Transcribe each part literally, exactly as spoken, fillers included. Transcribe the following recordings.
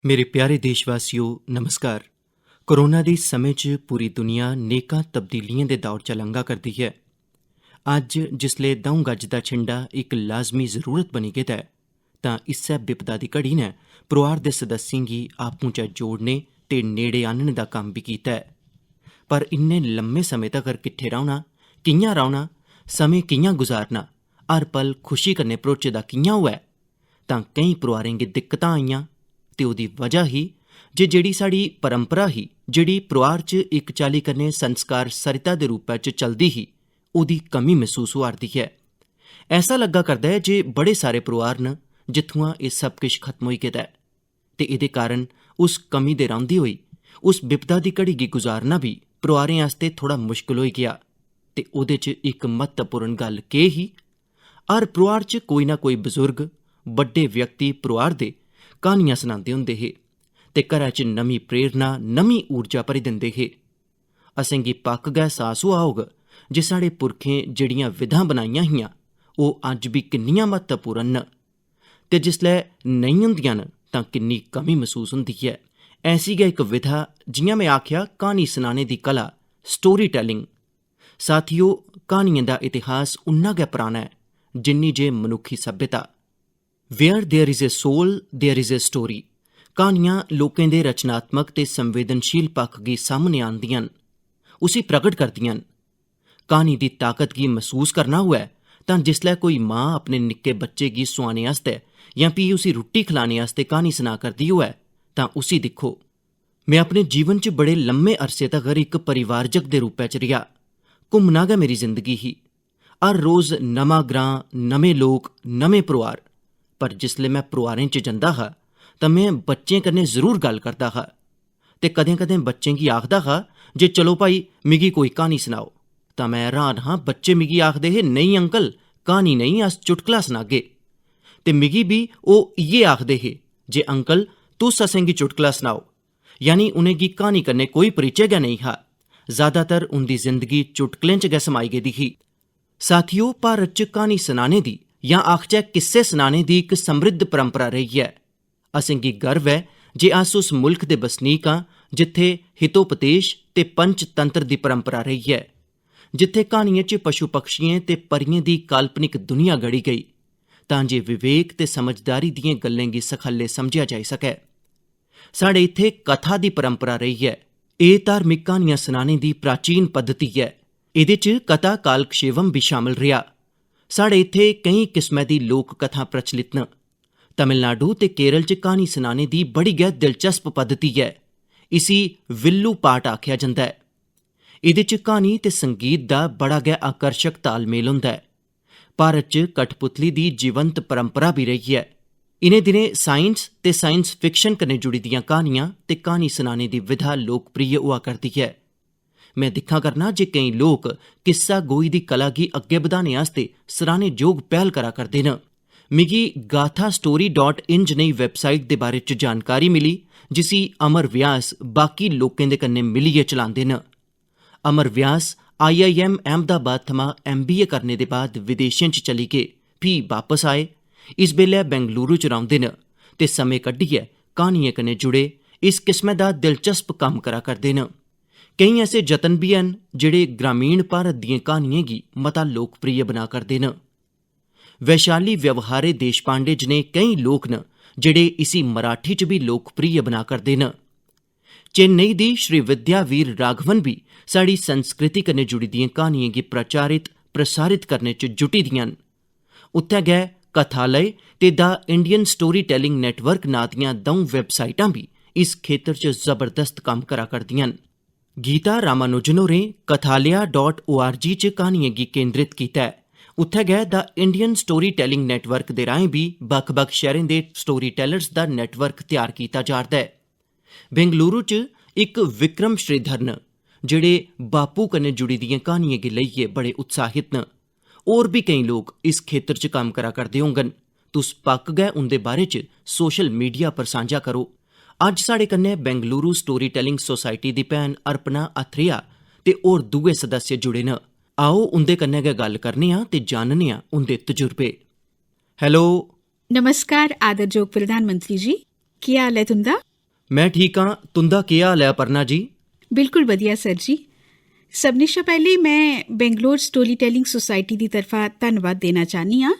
मेरे प्यारे देशवासियो, नमस्कार। कोरोना दे इस समें च पूरी दुनिया नेकां तब्दीलियें दे दौर चा लंघा करदी ऐ। अज्ज जिसलै द'ऊं गज दा छिंडा इक लाजमी जरूरत बनी गेदा ऐ, तां इस्सै बिपदा दी घड़ी नै परोआर दे सदस्यें गी आपूं चा जोड़ने ते नेड़े आह्नने दा कम्म बी कीता ऐ। पर इन्ने लम्मे समें तगर किट्ठे रौह्ना, कि'यां रौह्ना, समें कि'यां गुजारना, हर पल खुशी कन्नै भरोचे दा कि'यां होऐ, तां केईं परोआरें गी दिक्कतां आइयां। ते ओह्दी वजह ही जे जेह्ड़ी साढ़ी परंपरा ही, जेह्ड़ी परोआर च इक चाल्ली कन्नै संस्कार सरिता दे रूपै च चलदी ही, ओह्दी कमी मसूस होआ 'रदी ऐ। ऐसा लग्गा करदा ऐ जे बड़े सारे परोआर न जित्थुआं एह् सब किश खत्म होई गेदा ऐ, ते एह्दे कारण उस कमी दे रौंह्दे होई उस बिपदा दी घड़ी गी गुजारना बी परोआरें आस्तै थोह्ड़ा मुश्कल होई गेआ। ते ओह्दे च इक म्हत्तवपूर्ण गल्ल केह् ही? हर परोआर च कोई ना कोई बजुर्ग, बड्डे व्यक्ति परोआर दे क्हानियां सनांदे होंदे हे ते घरै च नमीं प्रेरणा, नमीं ऊर्जा भरी दिंदे हे। असेंगी पक्क गै एहसास होआ होग जे साढ़े पुरखें जेह्ड़ियां विधां बनाइयां हियां, ओह् अज्ज बी किन्नियां म्हत्तवपूर्ण न। ते जिसलै नेईं होंदियां न, तां किन्नी कमी मसूस होंदी ऐ। ऐसी गै इक विधा, जि'यां में आखेआ, क्हानी सनाने दी कला, स्टोरी टैलिंग। साथियो, क्हानियें दा इतिहास उन्ना गै पराना ऐ जिन्नी जे मनुक्खी सभ्यता। Where there is a soul, there is a story। क्हानियां लोकें दे रचनात्मक ते संवेदनशील पक्ख गी सामने आह्नदियां न, उसी प्रगट करदियां न। क्हानी दी ताकत गी मसूस करना होऐ, तां जिसलै कोई मां अपने निक्के बच्चे गी सुआने आस्तै जां फ्ही उसी रुट्टी खलाने आस्तै क्हानी सना करदी होऐ, तां उसी दिक्खो। में अपने जीवन च बड़े लम्मे अरसे तगर इक परिवारजक दे रूपै च रेहा। घुम्मना गै मेरी जिंदगी ही। हर रोज नमां ग्रां, नमें लोक, नमें परोआर। पर जिसलै में परोआरें च जंदा हा, तां में बच्चें कन्नै जरूर गल्ल करदा हा। ते कदें-कदें बच्चें गी आखदा हा जे, "चलो भाई, मिगी कोई क्हानी सनाओ।" तां में हैरान हा, बच्चे मिगी आखदे हे, "नेईं अंकल, क्हानी नेईं, अस चुटकला सनागे।" ते मिगी बी ओह् इ'यै आखदे हे जे, "अंकल, तुस असेंगी चुटकला सनाओ।" यानी उ'नेंगी क्हानी कन्नै कोई परिचे गै नेईं हा। ज्यादातर उं'दी जिंदगी चुटकलें च गै समाई गेदी ही। साथियो, भारत च क्हानी सनाने दी, जां आखचै किस्से सनाने दी इक समृद्ध परंपरा रेही ऐ। असेंगी गर्व ऐ जे अस उस मुल्ख दे बसनीक आं जित्थै हितोपदेश ते पंचतंत्र दी परंपरा रेही ऐ, जित्थै क्हानियें च पशु-पक्षियें ते परियें दी काल्पनिक दुनिया गढ़ी गेई, तां जे विवेक ते समझदारी दियें गल्लें गी सखल्ले समझेआ जाई सकै। साढ़े इत्थै कथा दी परंपरा रेही ऐ। एह् धार्मिक क्हानियां सनाने दी प्राचीन पद्धति ऐ। एह्दे च कथा कालक्षेवम बी शामिल रेहा। साढ़े इत्थै केईं किस्मै दी लोक कथां प्रचलित न। तमिलनाडु ते केरल च क्हानी सनाने दी बड़ी गै दिलचस्प पद्धति ऐ। इसी विल्लू पाठ आखेआ जंदा ऐ। एह्दे च क्हानी ते संगीत दा बड़ा गै आकर्शक तालमेल होंदा ऐ। भारत च कठपुतली दी जीवंत परंपरा बी रेही ऐ। इ'नें दिनें साइंस ते साइंस फिक्शन कन्नै जुड़ी दियां क्हानियां ते क्हानी सनाने दी विधा लोकप्रिय होआ करदी ऐ। में दिक्खा करना जे केईं लोक किस्सा गोई दी कला गी अग्गें बधाने आस्तै सराह्ने जोग पैह्ल करा करदे न। मिगी गाथा स्टोरी डाट इन जनेही वैबसाइट दे बारे च जानकारी मिली, जिसी अमर व्यास बाकी लोकें दे कन्नै मिलियै चलांदे न। अमर व्यास आई आई एम अहमदाबाद थमां एम बी ए करने दे बाद विदेशें च चली गे, फ्ही बापस आए। इस बेल्लै बेंगलुरु च रौंह्दे न ते समें कड्ढियै क्हानियें कन्नै जुड़े इस किस्मै दा दिलचस्प कम्म करा करदे न। केईं ऐसे जतन बी हैन जेह्ड़े ग्रामीण भारत दियें क्हानियें गी मता लोकप्रिय बना करदे न। वैशाली व्यवहारे देशपांडे जनेह् केईं लोक न जेह्ड़े इसी मराठी च बी लोकप्रिय बना करदे न। चेन्नई दी श्री विद्या वीर राघवन बी साढ़ी संस्कृति कन्नै जुड़ी दियें क्हानियें गी प्रचारित, प्रसारित करने च जुटी दियां न। उत्थै गै कथालय ते the Indian story telling network नांऽ दियां द'ऊं वैबसाइटां बी इस खेतर च जबरदस्त कम्म करा करदियां न। गीता रामानुजन होरें कथालया डाट ओ आर जी च क्हानियें गी केंद्रित कीता ऐ। उत्थै गै द इंडियन स्टोरी टेलिंग नेटवर्क दे राहें बी बक्ख-बक्ख शैह्रें दे स्टोरी टेलर्स दा नेटवर्क त्यार कीता जा'रदा ऐ। बेंगलुरु च इक विक्रम श्रीधर न, जेह्ड़े बापू कन्नै जुड़ी दियें क्हानियें गी लेइयै बड़े उत्साहित न। होर बी केईं लोक इस खेतर च कम्म करा करदे होङन। तुस पक्क गै उं'दे बारे च सोशल मीडिया पर सांझा करो। अज्ज साढ़े कन्नै बेंगलुरु स्टोरी टेलिंग सोसाइटी दी भैन अर्पणा अथरेया ते होर दुए सदस्य जुड़े न। आओ उं'दे कन्नै गै गल्ल करने आं ते जानने आं उं'दे तजुर्बे। हैलो। नमस्कार आदरजोग प्रधानमंत्री जी, केह् हाल ऐ तुं'दा? मैं ठीक आं। तुं'दा केह् हाल ऐ, अपर्णा जी? बिल्कुल बधिया सर जी। सभनें शा पैह्लें मैं बैंगलोर स्टोरी टेलिंग सोसाइटी दी तरफा धन्नवाद देना चाह्न्नी आं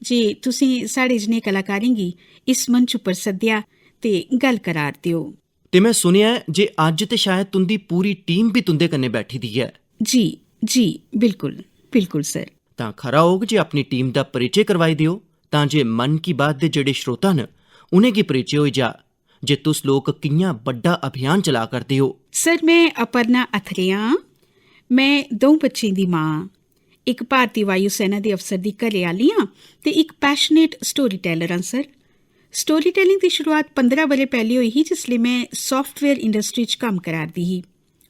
जे तुसें साढ़े जनेह् कलाकारें गी इस मंच उप्पर सद्देआ ते गल्ल करा'रदे ओ। ते मैं सुनेआ ऐ जे अज्ज ते शायद तुं'दी पूरी टीम बी तुं'दे कन्नै बैठी दी ऐ। जी, जी, बिल्कुल, बिल्कुल सर। तां खरा होग जे अपनी टीम दा परिचे करवाई देओ, तां जे मन की बात दे जेह्ड़े श्रोता न, उ'नेंगी परिचे होई जा जे तुस लोक कि'यां बड्डा अभियान चला करदे ओ। सर, मैं अपर्णा अथरेआ आं। मैं द'ऊं बच्चें दी मां आं। इक भारती वायुसेना दे अफसर दी घरै आह्ली आं ते इक पैशनेट स्टोरी टेलर आं सर। स्टोरी टेलिंग दी शुरुआत पंदरां ब'रे पैह्ले होई ही, जिसलै मैं साफ्टवेयर इंडस्ट्री च कम्म करा'रदी ही।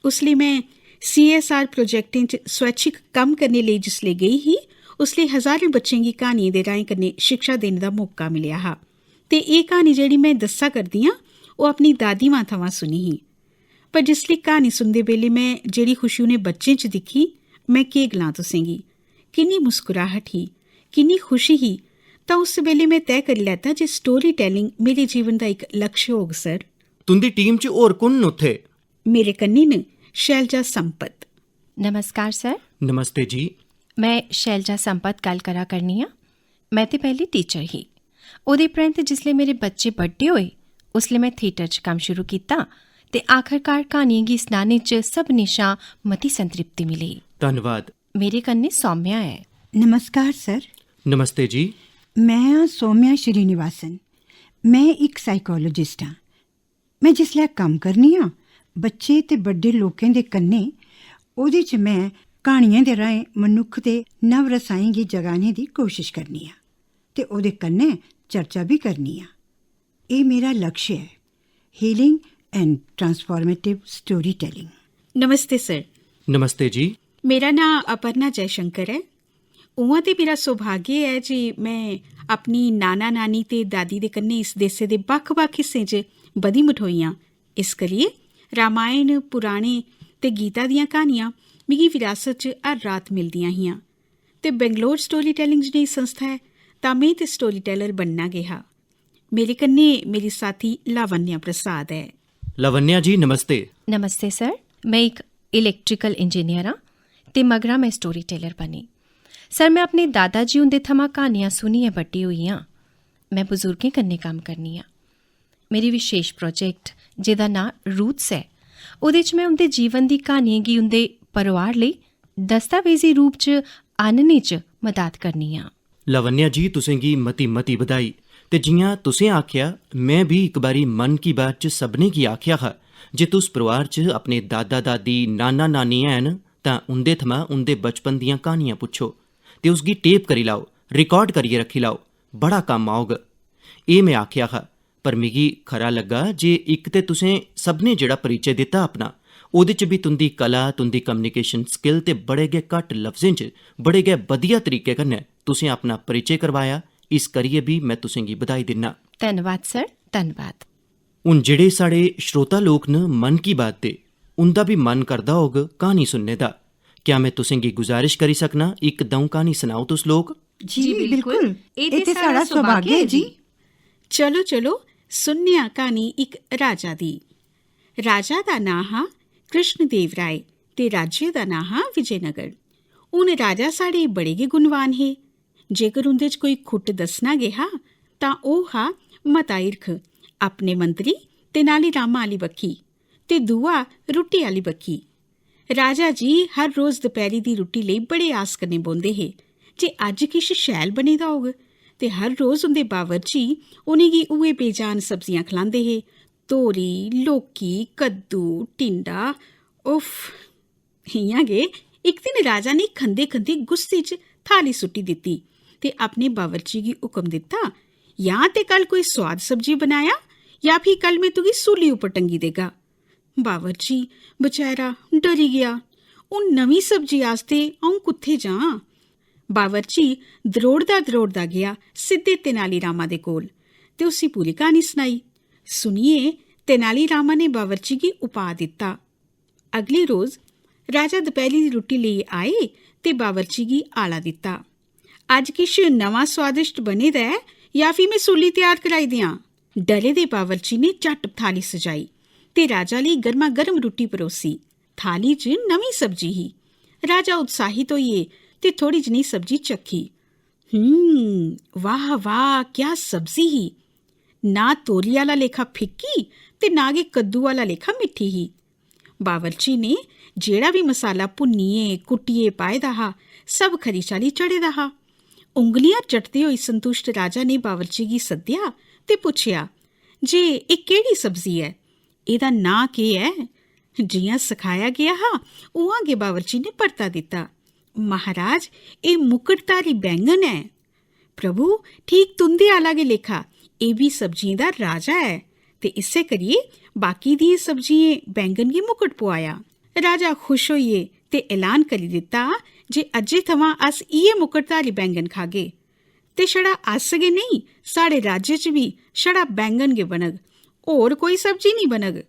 उसलै मैं सीएसआर प्रोजेक्टें च स्वैच्छिक कम्म करने लेई जिसलै गेई ही, उसलै हजारें बच्चें गी क्हानियें दे राहें कन्नै शिक्षा देने दा मौका मिलेआ हा। ते एह् क्हानी जेह्ड़ी मैं दस्सा करदी आं, ओह् अपनी दादी मां थमां सुनी ही। पर जिसलै क्हानी सुनदे बेल्लै मैं जेह्ड़ी खुशी उ'नें बच्चें च दिक्खी, मैं केह् गलां तुसेंगी। किन्नी मुस्कुराहट ही, किन्नी खुशी ही। तां उस बेल्लै मैं तय करी लैता जे स्टोरी टेलिंग मेरे जीवन दा इक लक्ष्य होग सर। तुं'दी टीम च होर कु'न न उत्थै? मेरे कन्नै न शैलजा संपत। नमस्कार सर। नमस्ते जी। मैं शैलजा संपत गल्ल करा करनी आं। मैं ते पैह्ले टीचर ही। ओह्दे परैंत जिसलै मेरे बच्चे बड्डे होए, उसलै मैं थिएटर च कम्म शुरू कीता ते आखरकार क्हानियें गी सनाने च सभनें शा मती संतृप्ति मिली। धन्नवाद। मेरे कन्नै सौम्या ऐ। नमस्कार सर। नमस्ते जी। मैं आं सौम्या श्रीनिवासन। मैं इक साइकोलॉजिस्ट आं। मैं जिसलै कम्म करनी आं बच्चे ते बड्डे लोकें दे कन्नै, ओह्दे च मैं क्हानियें दे राहें मनुक्ख दे नव रसाएं गी जगाने दी कोशश करनी आं ते ओह्दे कन्नै चर्चा बी करनी आं। एह् मेरा लक्ष्य ऐ, healing and transformative story telling। नमस्ते सर। नमस्ते जी। मेरा नांऽ अपर्णा जयशंकर ऐ। उ'आं ते मेरा सौभाग्य ऐ जे में अपनी नाना नानी ते दादी दे कन्नै इस देसै दे बक्ख-बक्ख हिस्सें च बधी मठोई आं। इस करियै रामायण, पुराणे ते गीता दियां क्हानियां मिगी विरासत च हर रात मिलदियां हियां। ते बैंगलोर स्टोरी टेलिंग जनेही संस्था ऐ, तां में ते स्टोरी टेलर बनना गै हा। मेरे कन्नै मेरी साथी लावण्या प्रसाद ऐ। लावण्या जी, नमस्ते। नमस्ते सर। मैं इक इलैक्ट्रिकल इंजीनियर आं ते मगरा मैं स्टोरी टेलर बनी। सर, मैं अपने दादा जी हुंदे थमां क्हानियां सुनियै बड्डी होई आं। मैं बजुर्गें कन्नै कम्म करनी आं। मेरी विशेष प्रोजेक्ट, जेह्दा नांऽ रूट्स ऐ, ओह्दे च मैं उं'दे जीवन दी क्हानियें गी उं'दे परोआर लेई दस्तावेजी रूप च आह्नने च मदाद करनी आं। लावण्या जी, तुसेंगी मती मती बधाई। ते जि'यां तुसें आखेआ, में बी इक बारी मन की बात च सभनें गी आखेआ हा जे तुस परोआर च अपने दादा दादी, नाना नानी हैन तां उं'दे थमां उं'दे बचपन दियां क्हानियां पुच्छो ते उसगी टेप करी लैओ, रिकार्ड करियै रक्खी लैओ, बड़ा कम्म औग। एह् में आखेआ हा, पर मिगी खरा लग्गा जे इक ते तुसें सभनें जेह्ड़ा परिचे दित्ता अपना, ओह्दे च बी तुं'दी कला, तुं'दी कम्युनिकेशन स्किल ते बड़े गै घट्ट लफ्जें च बड़े गै बधिया तरीके कन्नै तुसें अपना परिचे करवाया। इस करियै बी में तुसेंगी बधाई दिन्ना। धन्नवाद सर, धन्नवाद। हून जेह्ड़े साढ़े श्रोता लोक न मन की बात दे, उं'दा बी मन करदा होग क्हानी सुनने दा। क्या में तुसेंगी गुजारिश करी सकनां, इक द'ऊं क्हानी सनाओ तुस लोक? जी, बिल्कुल। एह् ते साढ़ा सौभाग्य ऐ जी। चलो, चलो, सुनने आं क्हानी इक राजा दी। राजा दा नांऽ हा कृष्ण देव राय ते राज्य दा नांऽ हा विजयनगर। हून राजा साढ़े बड़े गै गुणवान हे। जेकर उं'दे च कोई खुट दस्सना गै हा, तां ओह् हा मता हिरख, अपने मंत्री तेनाली रामा आह्ली बक्खी ते दूआ रुट्टी आह्ली बक्खी। राजा जी हर रोज दपैह्री दी रुट्टी लेई बड़े आस कन्नै बौंह्दे हे जे अज्ज किश शैल बने दा होग, ते हर रोज उं'दे बावर्ची उ'नेंगी उ'ऐ बेजान सब्जियां खलांदे हे, तोरी, लौकी, कद्दू, टिंडा। उफ! इ'यां गै इक दिन राजा ने खंदे खंदे गुस्से च थाली सुट्टी दित्ती ते अपने बावर्ची गी हुक्म दित्ता, "जां ते कल कोई सोआद सब्जी बनाया, जां फ्ही कल में तुगी सूली उप्पर टंगी देगा।" बावर्ची बचैरा डरी गेआ। हून नमीं सब्जी आस्तै अ'ऊं कुत्थै जां? बावर्ची द्रोड़दा द्रोड़दा गेआ सिद्धे तेनाली रामा दे कोल ते उसी पूरी क्हानी सनाई। सुनियै तेनाली रामा ने बावर्ची गी उपाऽ दित्ता। अगले रोज राजा दपैह्ली दी रुट्टी लेइयै आए ते बावर्ची गी आला दित्ता। "अज्ज किश नमां सोआदिश्ट बने दा ऐ, जां फ्ही में सूली त्यार कराई देआं?" डरे दे बावर्ची ने झट्ट थाली सजाई ते राजा लेई गर्मा गर्म रुट्टी परोसी। थाली च नमीं सब्जी ही। राजा उत्साहित होई गे ते थोड़ी जनेही सब्जी चक्खी। "हम्म, वाह वाह, क्या सब्जी ही! ना तोरी आह्ला लेखा फिक्की ते ना गै कद्दू आह्ला लेखा मिट्ठी ही।" बावर्ची ने जेह्ड़ा बी मसाला भुन्नियै, कुट्टियै पाए दा हा, सब खरी चाल्ली चढ़े दा हा। उंगलियां चटदे होई संतुश्ट राजा ने बावर्ची गी सद्देआ ते पुच्छेआ जे एह् केह्ड़ी सब्जी ऐ? एह्दा नांऽ केह् ऐ? जि'यां सखाया गेआ हा, उ'आं गै बावर्ची ने परता दित्ता, "महाराज, एह् मुकटधारी बैंगन ऐ।" "प्रभु, ठीक तुं'दे आह्ला गै लेखा, एह् बी सब्जियें दा राजा ऐ, ते इस्सै करियै बाकी दियें सब्जियें बैंगन गी मुकट पोआया।" राजा खुश होई गे ते ऐलान करी दित्ता जे अज्जै थमां अस इ'यै मुकटधारी बैंगन खागे। ते छड़ा अस गै नेईं, साढ़े राज्य च बी छड़ा बैंगन गै बनग, होर कोई सब्जी नेईं बनग।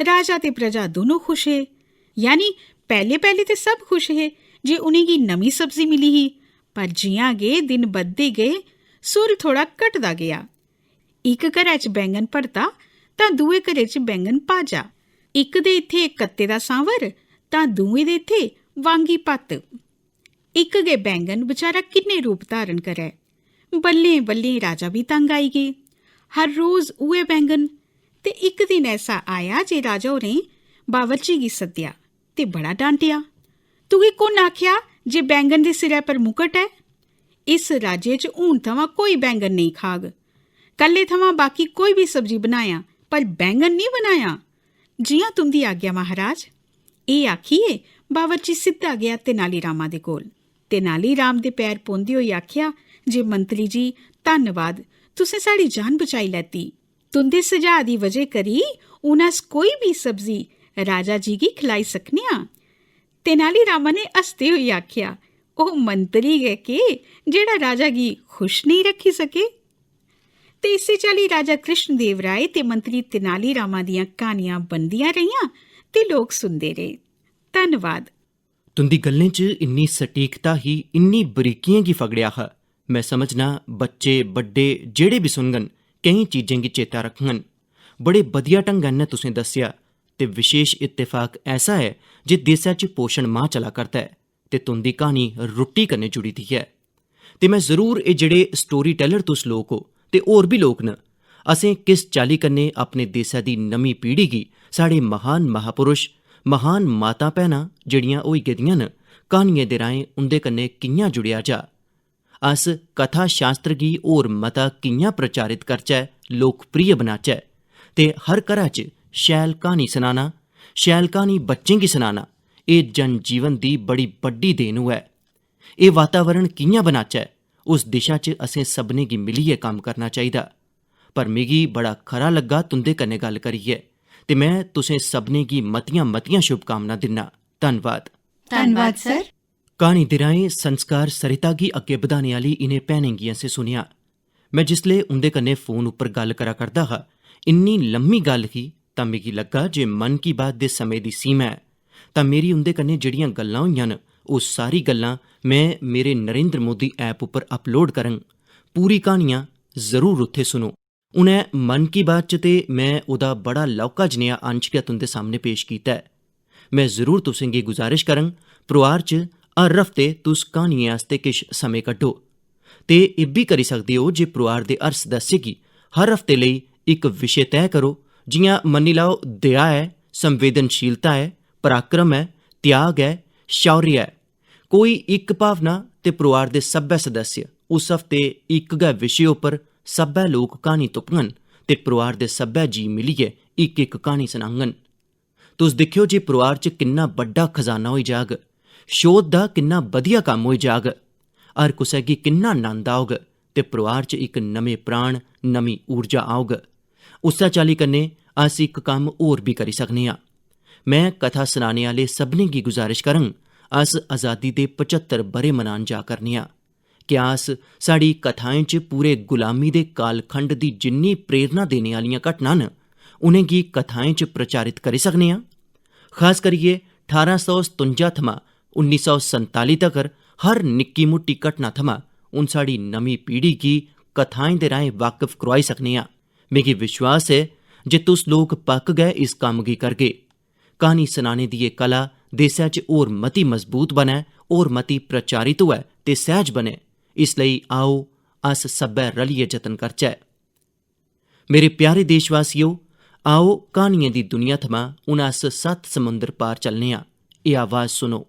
राजा ते प्रजा दोनों खुश हे। यानी पैह्ले-पैह्ले ते सब खुश हे जे उ'नेंगी नमीं सब्जी मिली ही, पर जि'यां गै दिन बधदे गे, सुर थोड़ा घटदा गेआ। इक घरै च बैंगन भरता तां दूए घरै च बैंगन भाजा, इक दे इत्थै कत्ते दा सांवर तां दूए दे इत्थै वांगी भत्त। इक गै बैंगन बचारा किन्ने रूप धारण करै। बल्लें-बल्लें राजा बी तंग आई गे। हर रोज उ'ऐ बैंगन। ते इक दिन ऐसा आया जे राजा होरें बावर्ची गी सद्देआ ते बड़ा डांटेआ, "तुगी कु'न आखेआ जे बैंगन दे सिरै पर मुकट ऐ? इस राज्य च हून थमां कोई बैंगन नेईं खाग। कल्लै थमां बाकी कोई बी सब्जी बनायां, पर बैंगन निं बनायां। जि'यां तुं'दी आज्ञा, महाराज।" एह् आखियै बावर्ची सिद्धा गेआ तेनाली रामा दे कोल। तेनाली राम दे पैर पौंदे होई आखेआ जे, "मंत्री जी, धन्नवाद, तुसें साढ़ी जान बचाई लैती। तुं'दे सुझाऽ दी वजह करी हून अस कोई बी सब्जी राजा जी गी खलाई सकने आं।" तेनाली रामा ने हसदे होई आखेआ, "ओह् मंत्री गै केह्, जेह्ड़ा राजा गी खुश नेईं रक्खी सके।" ते इस्सै चाल्ली राजा कृष्णदेव राय ते मंत्री तेनाली रामा दियां क्हानियां बनदियां रेहियां ते लोक सुनदे रेह्। धन्नवाद। तुं'दी गल्लें च इन्नी सटीकता ही, इन्नी बरीकियें गी फगड़ेआ हा। में समझना, बच्चे, बड्डे, जेह्ड़े बी सुनङन, केईं चीजें गी चेता रखङन। बड़े बधिया ढंगै नै तुसें दस्सेआ, ते विशेष इत्तेफाक ऐसा ऐ जे देसै च पोषण माह चला करदा ऐ ते तुं'दी क्हानी रुट्टी कन्नै जुड़ी दी ऐ। ते में जरूर एह् जेह्ड़े स्टोरी टेलर तुस लोक ओ ते होर बी लोक न, असें किस चाल्ली कन्नै अपने देसै दी नमीं पीढ़ी गी साढ़े महान महापुरुष, महान माता भैनां जेह्ड़ियां होई गेदियां न, क्हानियें दे राहें उं'दे कन्नै कि'यां जुड़ेआ जा? अस कथा शास्त्र गी होर मता कि'यां प्रचारित करचै, लोकप्रिय बनाचै ते हर घरा च शैल क्हानी सनाना, शैल क्हानी बच्चें गी सनाना, एह् जनजीवन दी बड़ी बड्डी देन होऐ। एह् वातावरण कि'यां बनाचै, उस दिशा च असें सभनें गी मिलियै कम्म करना चाहिदा। पर मिगी बड़ा खरा लग्गा तुं'दे कन्नै गल्ल करियै, ते में तुसें सभनें गी मतियां-मतियां शुभकामनां दिन्ना। धन्नवाद। धन्नवाद, सर। क्हानी दे राहें संस्कार सरिता गी अग्गें बधाने आह्ली इ'नें भैनें गी असें सुनेआ। में जिसलै उं'दे कन्नै फोन उप्पर गल्ल करा करदा हा, इन्नी लम्मी गल्ल ही, तां मिगी लग्गा जे मन की बात दे समें दी सीमा ऐ। तां मेरी उं'दे कन्नै जेह्ड़ियां गल्लां होइयां न, ओह् सारी गल्लां में मेरे नरेंद्र मोदी ऐप उप्पर अपलोड करङ। पूरी क्हानियां जरूर उत्थै सुनो। उ'नें मन की बात च ते में ओह्दा बड़ा लौह्का जनेहा अंश गै तुं'दे सामनै पेश कीता ऐ। में जरूर तुसें गी गुजारिश करङ, परोआर च हर हफ्ते तुस क्हानियें आस्तै किश समें कड्ढो। ते एह् बी करी सकदे ओ जे परोआर दे हर सदस्य गी हर हफ्ते लेई इक विशे तय करो, जि'यां मन्नी लैओ, दया ऐ, संवेदनशीलता ऐ, पराक्रम ऐ, त्याग ऐ, शौर्य ऐ। कोई इक भावना ते परोआर दे सब्भै सदस्य उस हफ्ते इक गै विशे उप्पर सब्भै लोक क्हानी तुपङन ते परोआर दे सब्भै जी मिलियै इक-इक क्हानी सनाङन। तुस दिक्खेओ जे परोआर च किन्ना बड्डा खजाना होई जाग, शोध दा किन्ना बधिया कम्म होई जाग, हर कुसै गी किन्ना नंद औग ते परोआर च इक नमें प्राण, नमीं ऊर्जा औग। उस्सै चाल्ली कन्नै अस इक कम्म होर बी करी सकने आं। में कथा सनाने आह्ले सभनें गी गुजारिश करङ, अस अजादी दे पचत्तर ब'रे मनान जा करने आं। क्या अस साढ़ी कथाएं च पूरे गुलामी दे कालखंड दी जिन्नी प्रेरणा देने आह्लियां घटनां न, उ'नेंगी कथाएं च प्रचारित करी सकने आं? खास करियै ठारां सौ सतुंजा थमां उन्नी सौ संताली तगर हर निक्की-मुट्टी घटना थमां हून साढ़ी नमीं पीढ़ी गी कथाएं दे राहें वाकफ करोआई सकने आं। मिगी विश्वास ऐ जे तुस लोक पक्क गै इस कम्म गी करगे। क्हानी सनाने दी एह् कला देसै च होर मती मजबूत बनै, होर मती प्रचारित होऐ ते सैह्ज बनै। इस लेई आओ, अस सब्भै रलियै जतन करचै। मेरे प्यारे देशवासियो, आओ, क्हानियें दी दुनिया थमां हून अस सत्त समुंदर पार चलने आं। एह् आवाज सुनो।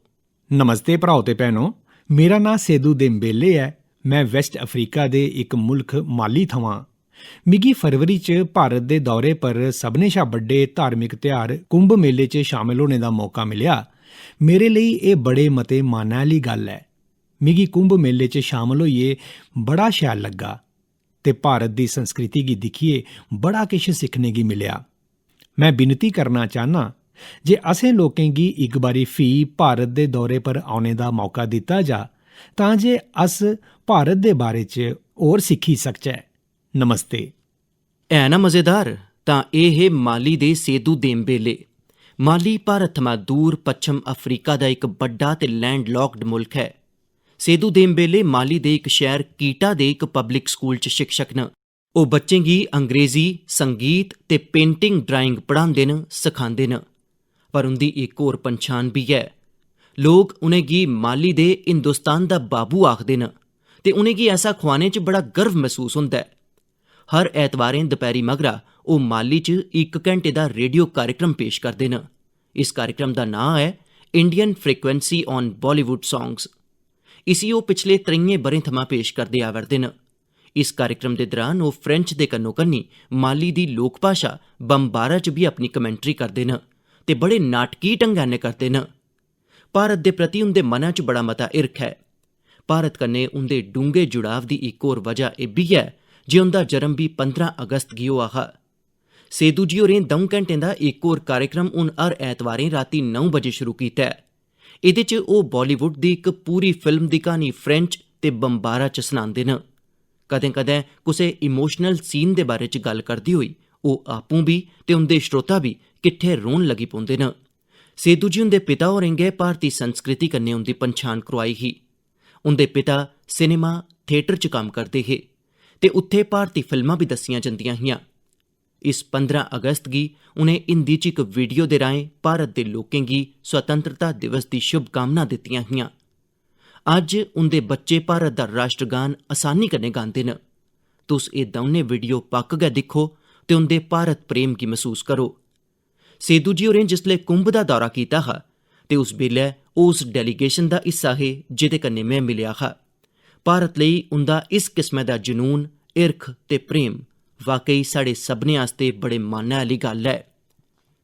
नमस्ते भ्राओ ते भैनो, मेरा नांऽ सेदू देम्बेले ऐ। में वैस्ट अफ्रीका दे इक मुल्ख माली थमां। मिगी फरवरी च भारत दे दौरे पर सभनें शा बड्डे धार्मिक त्यहार कुंभ मेले च शामिल होने दा मौका मिलेआ। मेरे लेई एह् बड़े मते मानै आह्ली गल्ल ऐ। मिगी कुंभ मेले च शामिल होइयै बड़ा शैल लग्गा ते भारत दी संस्कृति गी दिक्खियै बड़ा किश सिक्खने गी मिलेआ। में विनती करना चाह्न्नां जे असें लोकें गी इक बारी फ्ही भारत दे दौरे पर औने दा मौका दित्ता जा, तां जे अस भारत दे बारे च होर सिक्खी सकचै। नमस्ते। है ना मजेदार? तां एह् हे माली दे सेदू देम्बेले। माली भारत थमां दूर पच्छम अफ्रीका दा इक बड्डा ते लैंडलॉक्ड मुल्ख ऐ। सेदू देम्बेले माली दे इक शैह्र कीटा दे इक पब्लिक स्कूल च शिक्षक न। ओह् बच्चें गी अंग्रेजी, संगीत ते पेंटिंग ड्राइंग पढ़ांदे न, सखांदे न। पर उं'दी इक होर पन्छान बी ऐ। लोक उ'नेंगी माली दे हिंदुस्तान दा बाबू आखदे न ते उ'नेंगी ऐसा खुआने च बड़ा गर्व मसूस होंदा ऐ। हर ऐतवारें दपैह्री मगरा ओह् माली च इक घैंटे दा रेडियो कार्यक्रम पेश करदे न। इस कार्यक्रम दा नांऽ ऐ Indian Frequency on Bollywood Songs। इसी ओह् पिछले त्रेइयें ब'रें थमां पेश करदे आवा 'रदे न। इस कार्यक्रम दे दरान ओह् फ्रेंच दे कन्नो-कन्नी माली दी लोक भाशा बम्बारा च बी अपनी कमेंट्री करदे न ते बड़े नाटकी ढंगै नै करदे न। भारत दे प्रति उं'दे मनै च बड़ा मता हिरख ऐ। भारत कन्नै उं'दे डूंह्गे जुड़ाव दी इक होर वजह एह् बी ऐ जे उं'दा जन्म बी पंदरां अगस्त गी होआ हा। सेदू जी होरें द'ऊं घैंटें दा इक होर कार्यक्रम हून हर ऐतवारें रातीं नौ बजे शुरू कीता ऐ। एह्दे च ओह् बालीवुड दी इक पूरी फिल्म दी क्हानी फ्रेंच ते बम्बारा च सनांदे न। कदें-कदें कुसै इमोशनल सीन दे बारे च गल्ल करदे होई ओह् आपूं बी ते उं'दे श्रोता बी किट्ठे रोन लगी पौंदे न। सेदू जी हुंदे पिता होरें गै भारती संस्कृति कन्नै उं'दी पन्छान करोआई ही। उं'दे पिता सिनेमा, थिएटर च कम्म करदे हे ते उत्थै भारती फिल्मां बी दस्सियां जंदियां हियां। इस पंदरां अगस्त गी उ'नें हिंदी च इक वीडियो दे राहें भारत दे लोकें गी स्वतंत्रता दिवस दी शुभकामनां दित्तियां हियां। अज्ज उं'दे बच्चे भारत दा राश्ट्रगान असानी कन्नै गांदे न। तुस एह् दौनें वीडियो पक्क गै दिक्खो ते उं'दे भारत प्रेम गी मसूस करो। सेदू जी होरें जिसलै कुंभ दा दौरा कीता हा ते उस बेल्लै ओह् उस डेलीगेशन दा हिस्सा हे जेह्दे कन्नै में मिलेआ हा। भारत लेई उं'दा इस किस्मै दा जुनून, हिरख ते प्रेम वाकई साढ़े सभनें आस्तै बड़े मानै आह्ली गल्ल ऐ।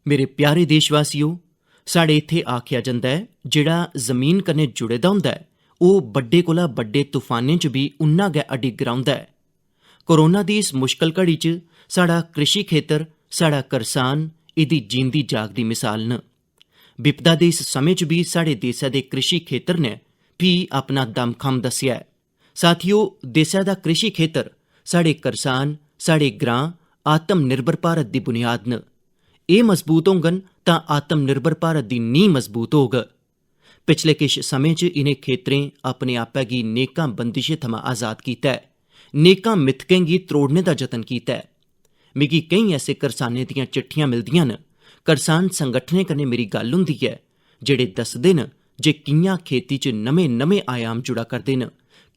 मेरे प्यारे देशवासियो, साढ़े इत्थै आखेआ जंदा ऐ, "जेह्ड़ा जमीन कन्नै जुड़े दा होंदा ऐ, ओह् बड्डे कोला बड्डे तूफानें च बी उन्ना गै अडिग रौंह्दा ऐ।" कोरोना दी इस मुश्कल घड़ी च साढ़ा कृषि खेतर, साढ़ा करसान एह्दी जींदी जागदी मिसाल न। बिपदा दे इस समें च बी साढ़े देसै दे कृषि खेतर ने फ्ही अपना दमखम दस्सेआ ऐ। साथियो, देसै दा कृषि खेतर, साढ़े करसान, साढ़े ग्रां आत्मनिर्भर भारत दी बुनियाद न। एह् मजबूत होङन तां आत्मनिर्भर भारत दी नींह् मजबूत होग। पिछले किश समें च इ'नें खेतरें अपने आपै गी नेकां बंदिशें थमां आजाद कीता ऐ, नेकां मिथकें गी त्रोड़ने दा जतन कीता ऐ। मिगी केईं ऐसे करसानें दियां चिट्ठियां मिलदियां न, करसान संगठनें कन्नै मेरी गल्ल होंदी ऐ, जेह्ड़े दसदे न जे कि'यां खेती च नमें-नमें आयाम जुड़ा करदे न,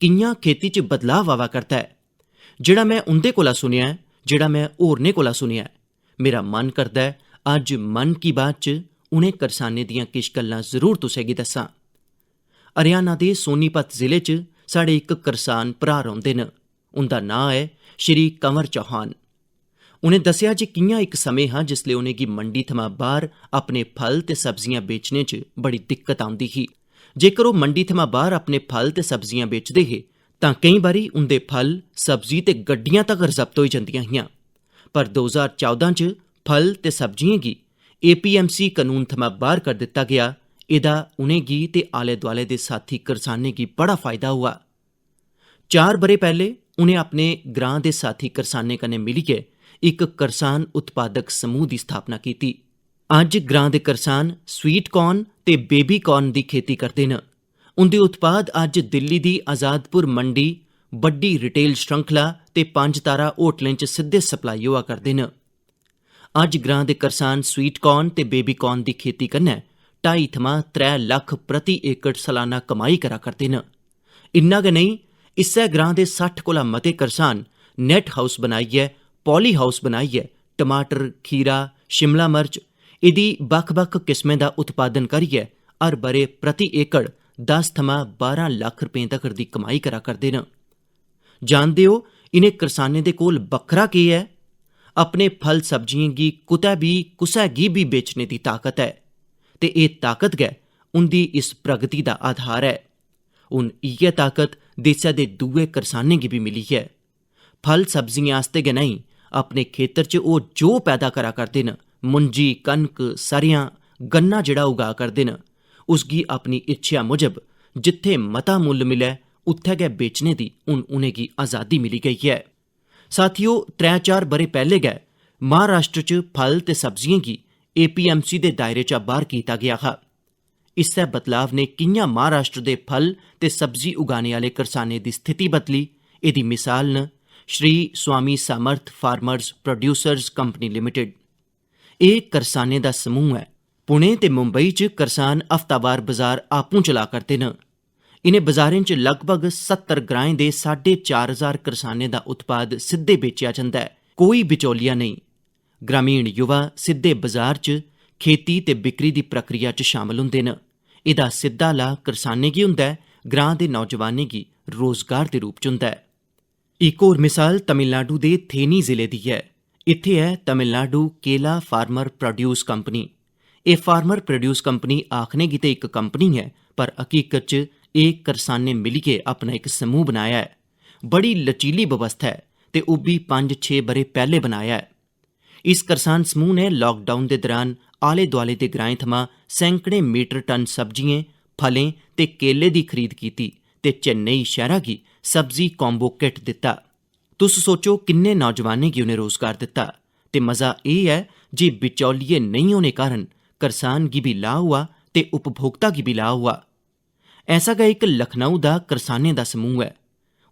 कि'यां खेती च बदलाव आवा करदा ऐ। जेह्ड़ा में उं'दे कोला सुनेआ ऐ, जेह्ड़ा में होरनें कोला सुनेआ ऐ, मेरा मन करदा ऐ अज्ज मन की बात च उ'नें करसानें दियां किश गल्लां जरूर तुसें गी दस्सां। हरियाणा दे सोनीपत जिले च साढ़े इक करसान भ्राऽ रौंह्दे न। उं'दा नांऽ ऐ श्री कंवर चौहान। उ'नें दस्सेआ जे कि'यां इक समें हा जिसलै उ'नेंगी मंडी थमां बाह्र अपने फल ते सब्जियां बेचने च बड़ी दिक्कत औंदी ही। जेकर ओह् मंडी थमां बाह्र अपने फल ते सब्जियां बेचदे हे तां केईं बारी उं'दे फल, सब्जी ते गड्डियां तगर जब्त होई जंदियां हियां। पर दो ज्हार चौदां च फल ते सब्जियें गी एपीएमसी कनून थमां बाह्र करी दित्ता गेआ। एह्दा उ'नेंगी ते आले-दुआले दे साथी करसानें गी बड़ा फायदा होआ। चार ब'रे पैह्ले उ'नें अपने ग्रां दे साथी करसानें कन्नै मिलियै इक करसान उत्पादक समूह दी स्थापना कीती। अज्ज ग्रां दे करसान स्वीट कॉर्न ते बेबी कॉर्न दी खेती करदे न। उं'दे उत्पाद अज्ज दिल्ली दी आजादपुर मंडी, बड्डी रिटेल श्रृंखला ते पंज तारा होटलें च सिद्धे सप्लाई होआ करदे न। अज्ज ग्रां दे करसान स्वीट कॉर्न ते बेबी कॉर्न दी खेती कन्नै ढाई थमां त्रै लक्ख प्रति एकड़ सालाना कमाई करा करदे न। इन्ना गै नेईं, इस्सै ग्रां दे सट्ठ कोला मते करसान नेट हाउस बनाइयै, पॉली हाउस बनाइयै टमाटर, खीरा, शिमला मर्च, इ'दी बक्ख-बक्ख किस्में दा उत्पादन करियै हर ब'रे प्रति एकड़ दस थमां बारां लक्ख रपें तगर दी कमाई करा करदे न। जानदे ओ, इ'नें करसानें दे कोल बक्खरा केह् ऐ? अपने फल सब्जियें गी कुतै बी, कुसै गी बी बेचने दी ताकत ऐ ते एह् ताकत गै उं'दी इस प्रगति दा आधार ऐ। हून इ'यै ताकत देसै दे दूए करसानें गी बी मिली ऐ। फल सब्जियें आस्तै गै नेईं, अपने खेतर च ओह् जो पैदा करा करदे न, मुंजी, कनक, सरेआं, गन्ना जेह्ड़ा उगा करदे न, उसगी अपनी इच्छेआ मुजब जित्थै मता मुल्ल मिलै, उत्थै गै बेचने दी हून उ'नेंगी अजादी मिली गेई ऐ। साथियो, त्रै चार ब'रे पैह्ले गै महाराष्ट्र च फल ते सब्जियें गी एपीएमसी दे दायरे चा बाह्र कीता गेआ हा। इस्सै बदलाव ने कि'यां महाराष्ट्र दे फल ते सब्जी उगाने आह्ले करसानें दी स्थिति बदली, एह्दी मिसाल न श्री स्वामी सामर्थ फार्मर्स प्रोड्यूसर्स कंपनी लिमिटेड। एह् करसानें दा समूह ऐ। पुणे ते मुंबई च करसान हफ्तावार बजार आपूं चला करदे न। इ'नें बजारें च लगभग सत्तर ग्राएं दे साढ़े चार हजार करसानें दा उत्पाद सिद्धे बेचेआ जंदा ऐ, कोई बिचौलिया नेईं। ग्रामीण युवा सिद्धे बजार च खेती ते बिक्री दी प्रक्रिया च शामल होंदे न। एह्दा सिद्धा लाह करसानें गी होंदा ऐ, ग्रां दे नौजवानें गी रोजगार दे रूप च होंदा ऐ। इक होर मिसाल तमिलनाडु दे थेनी जिले दी ऐ। इत्थै ऐ तमिलनाडु केला फार्मर प्रोड्यूस कंपनी। एह् फार्मर प्रोड्यूस कंपनी आखने गी ते इक कंपनी ऐ, पर हकीकत च एह् करसानें मिलियै अपना इक समूह बनाया ऐ। बड़ी लचीली बवस्था ऐ ते ओह् बी पंज छे ब'रे पैह्ले बनाया ऐ। इस करसान समूह ने लॉकडाउन दे दरान आले-दुआले दे ग्राएं थमां सैकड़ें मीटर टन सब्जियें, फलें ते केले दी खरीद कीती ते चेन्नई शैह्रा गी सब्जी कॉम्बो किट दित्ता। तुस सोचो, किन्ने नौजवानें गी उ'नें रोजगार दित्ता। ते मजा एह् ऐ जे बिचौलिये नेईं होने कारण करसान गी बी लाह् होआ ते उपभोक्ता गी बी लाह् होआ। ऐसा गै इक लखनऊ दा करसानें दा समूह ऐ।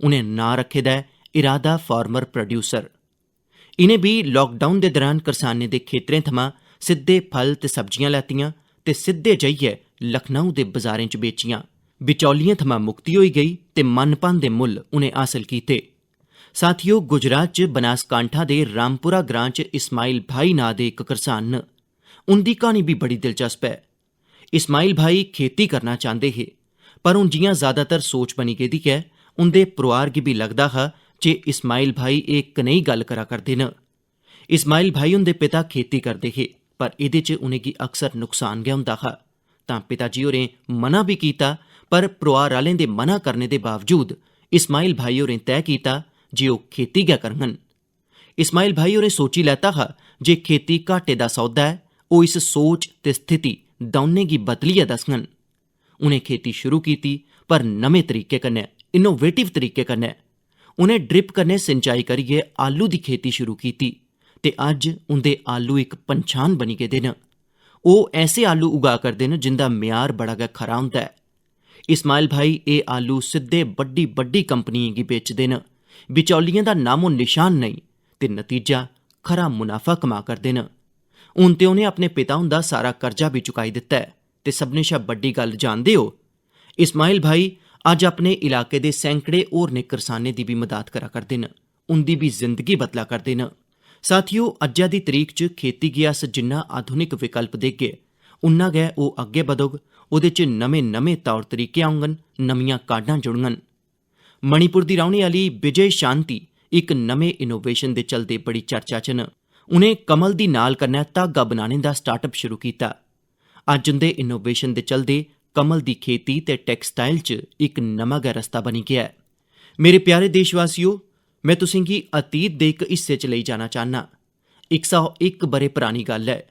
उ'नें नांऽ रक्खे दा ऐ इरादा फार्मर प्रोड्यूसर। इ'नें बी लॉकडाउन दे दरान करसानें दे खेतरें थमां सिद्धे फल ते सब्जियां लैतियां ते सिद्धे जाइयै लखनऊ दे बजारें च बेचियां। बिचौलियें थमां मुक्ति होई गेई ते मनभांदे मुल्ल उ'नें हासल कीते। साथियो, गुजरात च बनासकांठा दे रामपुरा ग्रां च इस्माइल भाई नांऽ दे इक करसान न। उं'दी क्हानी बी बड़ी दिलचस्प ऐ। इस्माइल भाई खेती करना चांह्दे हे, पर हून जि'यां ज्यादातर सोच बनी गेदी ऐ, उं'दे परोआर गी बी लगदा हा जे इस्माइल भाई एह् कनेही गल्ल करा करदे न। इस्माइल भाई हुंदे पिता खेती करदे हे, पर एह्दे च उ'नेंगी अक्सर नुकसान गै होंदा हा। तां पिता जी होरें मना बी कीता, पर परोआर आह्लें दे मना करने दे बावजूद इस्माइल भाई होरें तैऽ कीता जे ओह् खेती गै करङन। इस्माइल भाई होरें सोची लैता हा जे खेती घाटे दा सौदा ऐ, ओह् इस सोच ते स्थिति दौनें गी बदलियै दसङन। उ'नें खेती शुरू कीती, पर नमें तरीके कन्नै, इनोवेटिव तरीके कन्नै। उ'नें ड्रिप कन्नै सिंचाई करियै आलू दी खेती शुरू कीती ते अज्ज उं'दे आलू इक पंछान बनी गेदे न। ओह् ऐसे आलू उगा करदे न जिं'दा म्यार बड़ा गै खरा होंदा ऐ। इस्माइल भाई एह् आलू सिद्धे बड्डी-बड्डी कंपनियें गी बेचदे न। बिचौलियें दा नामो निशान नेईं ते नतीजा खरा मुनाफा कमा करदे न। हून ते उ'नें अपने पिता हुंदा सारा कर्जा बी चुकाई दित्ता ऐ ते सभनें शा बड्डी गल्ल जानदे ओ, इस्माइल भाई अज्ज अपने इलाके दे सैकड़े होरनें करसानें दी बी मदाद करा करदे न, उं'दी बी जिंदगी बदला करदे न। साथियो, अज्जै दी तरीक च खेती गी अस जिन्ना आधुनिक विकल्प देगे, उन्ना गै ओह् अग्गें बधोग, ओह्दे च नमें-नमें तौर-तरीके औङन, नमियां काढां जुड़ङन। मणिपुर दी रौह्ने आह्ली विजय शांति इक नमें इनोवेशन दे चलदे बड़ी चर्चा च न। उ'नें कमल दी नाल कन्नै धागा बनाने दा स्टार्टअप शुरू कीता। अज्ज उं'दे इनोवेशन दे चलदे कमल दी खेती ते टैक्सटाइल च इक नमां गै रस्ता बनी गेआ ऐ। मेरे प्यारे देशवासियो, में तुसेंगी अतीत दे इक हिस्से च लेई जाना चाह्न्नां। इक सौ इक ब'रे परानी गल्ल ऐ।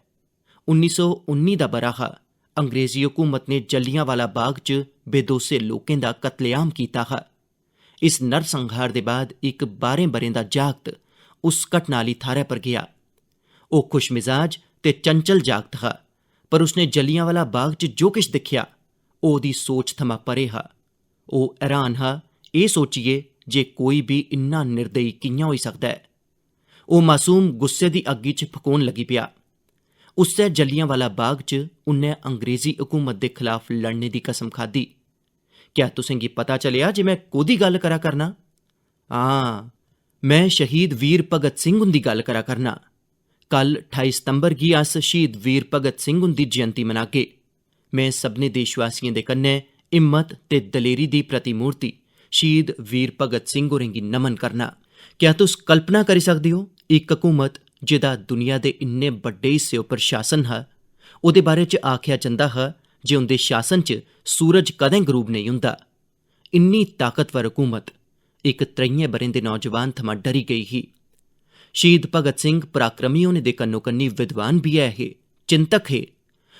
उन्नी सौ उन्नी दा ब'रा हा। अंग्रेजी हुकूमत ने जलियांवाला बाग च बेदोसे लोकें दा कत्लेआम कीता हा। इस नरसंहार दे बाद इक बारें ब'रें दा जागत उस घटना आह्ली थाह्रै पर गेआ। ओह् खुशमिजाज ते चंचल जागत हा, पर उसने जलियांवाला बाग च जो किश दिक्खेआ, ओह् ओह्दी सोच थमां परे हा। ओह् हैरान हा एह् सोचियै जे कोई बी इन्ना निर्दयी कि'यां होई सकदा ऐ। ओह् मासूम गुस्से दी अग्गी च फकोन लगी पेआ। उस्सै जलियांवाला बाग च उन्नै अंग्रेजी हुकूमत दे खलाफ लड़ने दी कसम खाद्धी। क्या तुसें गी पता चलेआ जे में कोह्दी गल्ल करा करना? हां, में शहीद वीर भगत सिंह हुंदी गल्ल करा करना। कल ठाई सितंबर गी अस शहीद वीर भगत सिंह हुंदी जयंती मनागे। में सभनें देशवासियें दे कन्नै हिम्मत ते दलेरी दी प्रतिमूर्ति शहीद वीर भगत सिंह होरें गी नमन करना। क्या तुस कल्पना करी सकदे ओ, इक हकूमत जेह्दा दुनिया दे इन्ने बड्डे हिस्से उप्पर शासन हा, ओह्दे बारे च आखेआ जंदा हा जे उं'दे शासन च सूरज कदें गरूब नेईं होंदा। इन्नी ताकतवर हकूमत इक त्रइयें ब'रें दे नौजवान थमां डरी गेई ही। शहीद भगत सिंह पराक्रमी होने दे कन्नो-कन्नी विद्वान बी ऐ हे, चिंतक हे।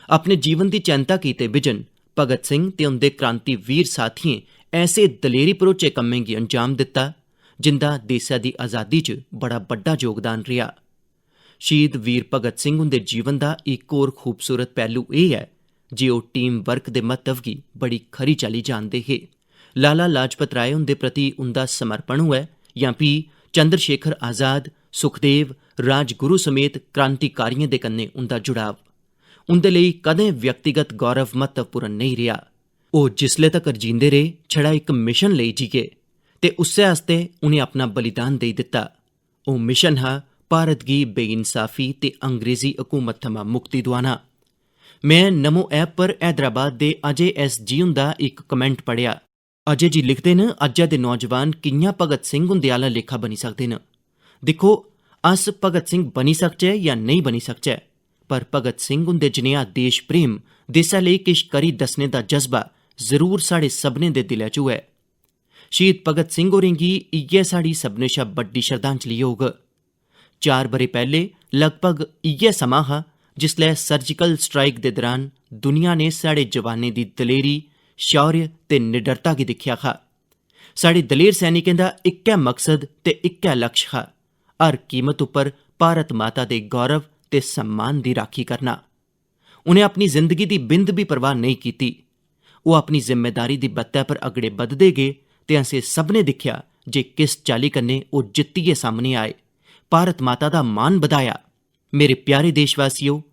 अपने जीवन दी चैंता कीते बिजन भगत सिंह ते उं'दे क्रांतिवीर साथियें ऐसे दलेरी भरोचे कम्में गी अंजाम दित्ता, जिंदा देसै दी अजादी च बड़ा बड्डा योगदान रेहा। शहीद वीर भगत सिंह हुंदे जीवन दा इक होर खूबसूरत पैह्लू एह् ऐ जे ओह् टीम वर्क दे म्हत्तव गी बड़ी खरी चाल्ली जानदे हे। लाला लाजपत राय हुंदे प्रति उं'दा समर्पण होऐ जां फ्ही चंद्रशेखर आजाद, सुखदेव, राजगुरु समेत क्रांतिकारियें दे कन्नै उं'दा जुड़ाव, उं'दे लेई कदें व्यक्तिगत गौरव म्हत्तवपूर्ण नेईं रेहा। ओह् जिसले तकर जींदे रेह्, छड़ा इक मिशन लेई जीए ते उस्सै आस्तै उ'नें अपना बलिदान देई दित्ता। ओह् मिशन हा भारत गी बेइंसाफी ते अंग्रेजी हुकूमत थमां मुक्ति दुआना। में नमो ऐप पर हैदराबाद दे अजय एस जी हुंदा इक कमेंट पढ़ेआ। अजय जी लिखदे न, अज्जै दे नौजवान कि'यां भगत सिंह हुंदे आह्ला लेखा बनी सकदे न? दिक्खो, अस भगत सिंह बनी सकचै जां नेईं बनी सकचै, पर भगत सिंह हुंदे जनेहा देश प्रेम, देसै लेई किश करी दस्सने दा जज्बा जरूर साढ़े सभनें दे दिलै च होऐ। शहीद भगत सिंह होरें गी इ'यै साढ़ी सभनें शा बड्डी श्रद्धांजलि होग। चार ब'रे पैह्ले लगभग इ'यै समां हा जिसलै सर्जिकल स्ट्राइक दे दरान दुनिया ने साढ़े जवानें दी दलेरी, शौर्य ते निडरता गी दिक्खेआ हा। साढ़े दलेर सैनिकें दा इक्कै मकसद ते इक्कै लक्ष्य हा, हर कीमत उप्पर भारत माता दे गौरव ते सम्मान दी राखी करना। उ'नें अपनी जिंदगी दी बिंद बी परवाह नेईं कीती। ओह् अपनी जिम्मेदारी दी बत्तै पर अगड़े बधदे गे ते असें सभनें दिक्खेआ जे किस चाल्ली कन्नै ओह् जित्तियै सामनै आए, भारत माता दा मान बधाया। मेरे प्यारे देशवासियो,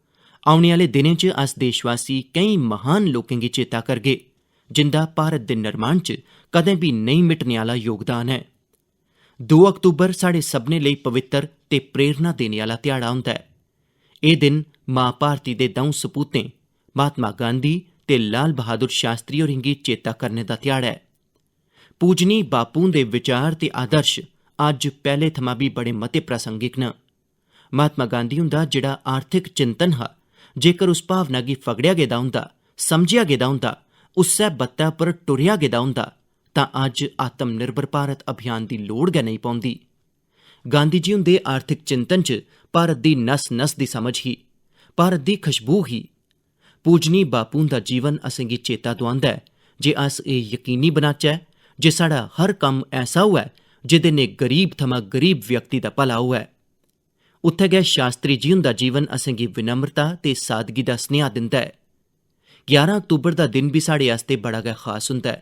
औने आह्ले दिनें च अस देशवासी केईं महान लोकें गी चेता करगे, जिंदा भारत दे निर्माण च कदें बी नेईं मिटने आह्ला योगदान ऐ। दो अक्तूबर साढ़े सभनें लेई पवित्तर ते प्रेरणा देने आह्ला ध्याड़ा होंदा ऐ। एह् दिन मां भारती दे द'ऊं सपूतें महात्मा गांधी ते लाल बहादुर शास्त्री होरें गी चेता करने दा ध्याड़ा ऐ। पूजनी बापू हुंदे विचार ते आदर्श अज्ज पैह्ले थमां बी बड़े मते प्रासंगिक न। महात्मा गांधी हुंदा जेह्ड़ा आर्थिक चिंतन हा, जेकर उस भावना गी फगड़ेआ गेदा होंदा, समझेआ गेदा होंदा, उस्सै बत्तै पर टुरेआ गेदा होंदा, तां अज्ज आत्मनिर्भर भारत अभियान दी लोड़ गै नेईं पौंदी। गांधी जी हुंदे आर्थिक चिंतन च भारत दी नस-नस दी समझ ही, भारत दी खुशबू ही। पूजनी बापू हुंदा जीवन असेंगी चेता दुआंदा ऐ जे अस एह् यकीनी बनाचै जे साढ़ा हर कम्म ऐसा होऐ जेह्दे नै गरीब थमां गरीब व्यक्ति दा भला होऐ। उत्थै गै शास्त्री जी हुंदा जीवन असेंगी विनम्रता ते सादगी दा सनेहा दिंदा ऐ। ग्यारह अक्तूबर दा दिन बी साढ़े आस्तै बड़ा गै खास होंदा ऐ।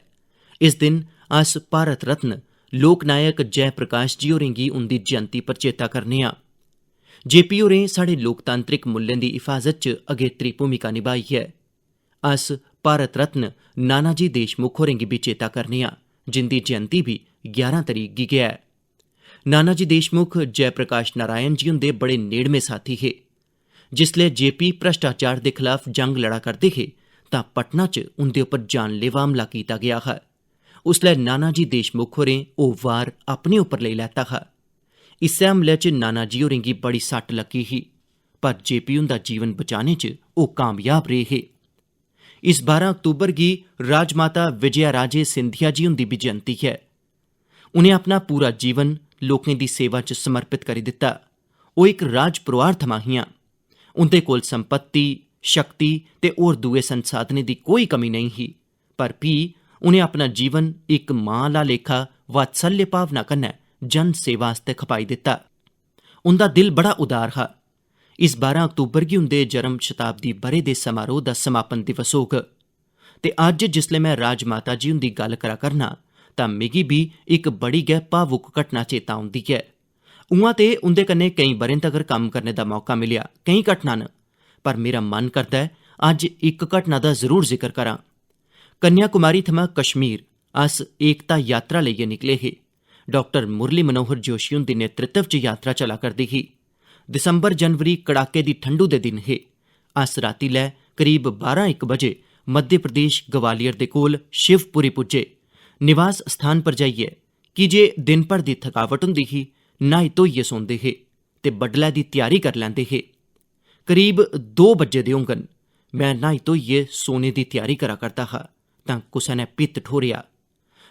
इस दिन अस भारत रत्न लोकनायक जयप्रकाश जी होरें गी उंदी जयंती पर चेता करने आं। जे पी होरें साढ़े लोकतांत्रिक मुल्लें दी हिफाजत च अगेत्री भूमिका निभाई ऐ। अस भारत रत्न नाना जी देशमुख होरें गी बी चेता करने आं, जिंदी जयंती बी ग्यारह तरीक गी गै ऐ। नाना जी देशमुख जयप्रकाश नारायण जी हुंदे बड़े नेड़मे साथी हे। जिसलै जे पी भ्रष्टाचार दे खलाफ जंग लड़ा करदे हे, तां पटना च उंदे उप्पर जानलेवा हमला कीता गेआ हा। उसलै नाना जी देशमुख होरें ओह् वार अपने उप्पर लेई लैता हा। इस्सै हमले च नाना जी होरें गी बड़ी सट्ट लग्गी ही, पर जे पी हुंदा जीवन बचाने च ओह् कामयाब रेह् हे। इस बारां अक्तूबर गी राजमाता विजया राजे सिंधिया जी हुंदी बी जयंती ऐ। उ'नें अपना पूरा जीवन लोकें दी सेवा च समर्पित करी दित्ता। ओह् इक राज परोआर थमां हियां। उं'दे कोल संपत्ति, शक्ति ते होर दूए संसाधनें दी कोई कमी नेईं ही, पर फ्ही उ'नें अपना जीवन इक मां आह्ला लेखा वात्सल्य भावना कन्नै जन सेवा आस्तै खपाई दित्ता। उं'दा दिल बड़ा उदार हा। इस बारां अक्तूबर गी उं'दे जन्म शताब्दी ब'रे दे समारोह दा समापन दिवस होग। ते अज्ज जिसलै में राजमाता जी हुंदी गल्ल करा करना, तां मिगी बी इक बड़ी गै भावुक घटना चेता औंदी ऐ। उ'आं ते उं'दे कन्नै केईं ब'रें तगर कम्म करने दा मौका मिलेआ, केईं घटनां न, पर मेरा मन करदा ऐ अज्ज इक घटना दा जरूर जिकर करां। कन्याकुमारी थमां कश्मीर अस एकता यात्रा लेइयै निकले हे। डाक्टर मुरली मनोहर जोशी हुंदी नेतृत्व च यात्रा चला करदी ही। दिसंबर जनवरी कड़ाके दी ठंडू दे दिन हे। अस रातीं लै करीब बारां इक बजे मध्य प्रदेश ग्वालियर दे कोल शिवपुरी पुज्जे। निवास स्थान पर जाइयै, की जे दिन भर दी थकावट होंदी ही, न्हाई धोइयै सौंदे हे ते बडलै दी त्यारी करी लैंदे हे। करीब दो बज्जे दे होङन। में न्हाई धोइयै सोने दी त्यारी करा करदा हा तां कुसै ने भित्त ठोरेआ।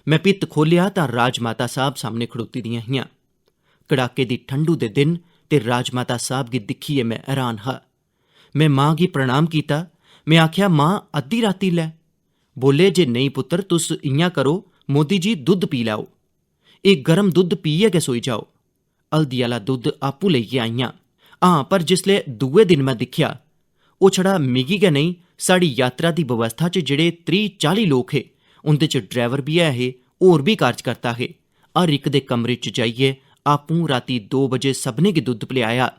में भित्त खोह्लेआ तां राजमाता साहब सामने खड़ोती दियां हियां। कड़ाके दी ठंडू दे दिन ते राजमाता साहब गी दिक्खियै में हैरान हा। में मां गी प्रणाम कीता। में आखेआ, "मां, अद्धी राती लै।" बोले जे, "नेईं पुत्तर, तुस इ'यां करो, मोदी जी, दुद्ध पी लैओ। एह् गर्म दुद्ध पीयै गै सोई जाओ।" हल्दी आह्ला दुद्ध आपूं लेइयै आइयां। हां, पर जिसलै दूए दिन में दिक्खेआ, ओह् छड़ा मिगी गै नेईं, साढ़ी यात्रा दी बवस्था च जेह्ड़े त्रीह् चाली लोक हे, उं'दे च ड्राइवर बी ऐ हे, होर बी कारजकर्ता हे। हर इक दे कमरे च जाइयै आपूं रातीं दो बजे सभनें गी दुद्ध पलेआया।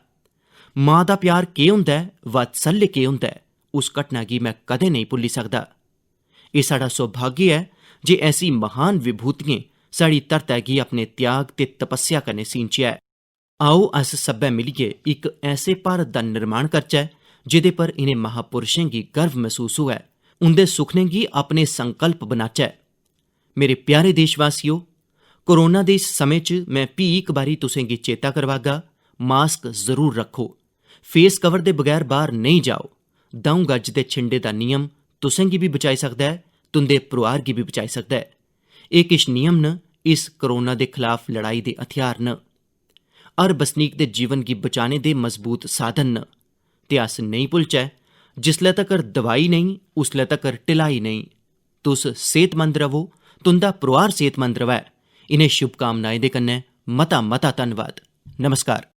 मां दा प्यार केह् होंदा ऐ, वात्सल्य केह् होंदा ऐ, उस घटना गी में कदें नेईं भुल्ली सकदा। एह् साढ़ा सौभाग्य ऐ जे ऐसी महान विभूतियें साढ़ी धरतै गी अपने त्याग ते तपस्या कन्नै सींचेआ ऐ। आओ, अस सब्भै मिलियै इक ऐसे भारत दा निर्माण करचै जेह्दे पर इ'नें महापुरुशें गी गर्व मसूस होऐ, उं'दे सुखनें गी अपने संकल्प बनाचै। मेरे प्यारे देशवासियो, कोरोना दे इस समें च में फ्ही इक बारी तुसें गी चेता करवागा, मास्क जरूर रक्खो, फेस कवर दे बगैर बाह्र नेईं जाओ। द'ऊं गज दे छिंडे दा नियम तुसें गी बी बचाई सकदा ऐ, तुं'दे परोआर गी बी बचाई सकदा ऐ। एह् किश नियम न इस कोरोना दे खलाफ लड़ाई दे हथियार न। हर बसनीक दे जीवन गी बचाने दे मजबूत साधन न। ते अस नेईं भुलचै, जिसलै तगर दवाई नेईं, उसलै तगर ढिलाई नेईं। तुस सेह्तमंद रवो, तुं'दा परोआर सेह्तमंद रवै। इ'नें शुभकामनाएं दे कन्नै मता मता धन्नवाद। नमस्कार।